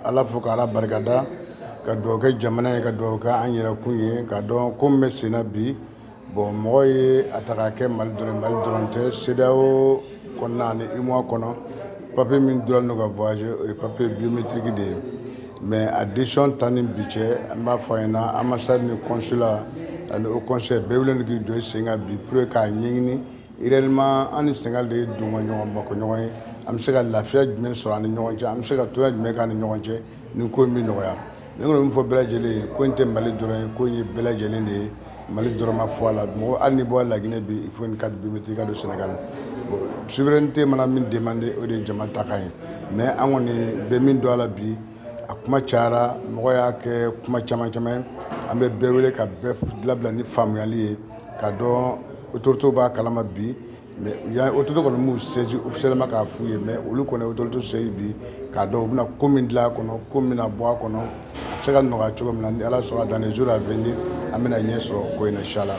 Ala fo ka Ala barikada, ka dugawu kɛ jamana ye, ka dugawu kɛ an yɛrɛ kun ye, ka dɔn ko min bɛ sen na bi. Bon, mɔgɔ ye a ta k'a kɛ Mali dɔrɔn, Mali dɔrɔn tɛ, CEDEAO kɔnɔna ani UEMOA kɔnɔ, papier min dilan don ka voyager, o ye papier biométrique de ye. Mais a décision ta ni bi cɛ, an b'a fɔ a ɲɛna, ambassade ni consulat ani haut conseil bɛɛ wulilen don k'i jɔ i sen kan bi pour que k'a ɲɛɲini réellement an ni Sénégal de ye donko ɲɔgɔn bako ɲɔgɔn ye, an bɛ se ka lafiya jumɛn sɔrɔ an ni ɲɔgɔn cɛ, an bɛ se ka togoya jumɛn k'an ni ɲɔgɔn cɛ ni ko in bɛ nɔgɔya. Ne kɔni bɛ min fɔ bɛɛ lajɛlen ye, ko in tɛ Mali dɔrɔn ye, ko in ye bɛɛ lajɛlen de ye. Mali dɔrɔn ma fɔ a la. Mɔgɔ, hali ni bɔra Laginɛ bi, il faut une carte biométrique ka don Sénégal. Bon, souveraineté mana min demander, o de ye jama ta kan ye. Mais an kɔni bɛ min dɔn a la bi, a kuma cayara, mɔgɔ y'a kɛ kuma caman caman ye. An bɛ bɛɛ wele ka bɛɛ labila ni faamuyali ye, ka dɔn autorité b'a kalama bi. Mais u y'a autorité kɔni m'u saisi officiellement k'a f'u ye, mais olu kɔni ye autorité saisi bi, k'a dɔn u bɛna ko min dilan a kɔnɔ, ko min bɛna bɔ a kɔnɔ, a bɛ se ka nɔgɔya cogo min na. Ni Ala sɔnna, dans les jours à venir, an bɛna ɲɛ sɔrɔ ko in na, inchallah.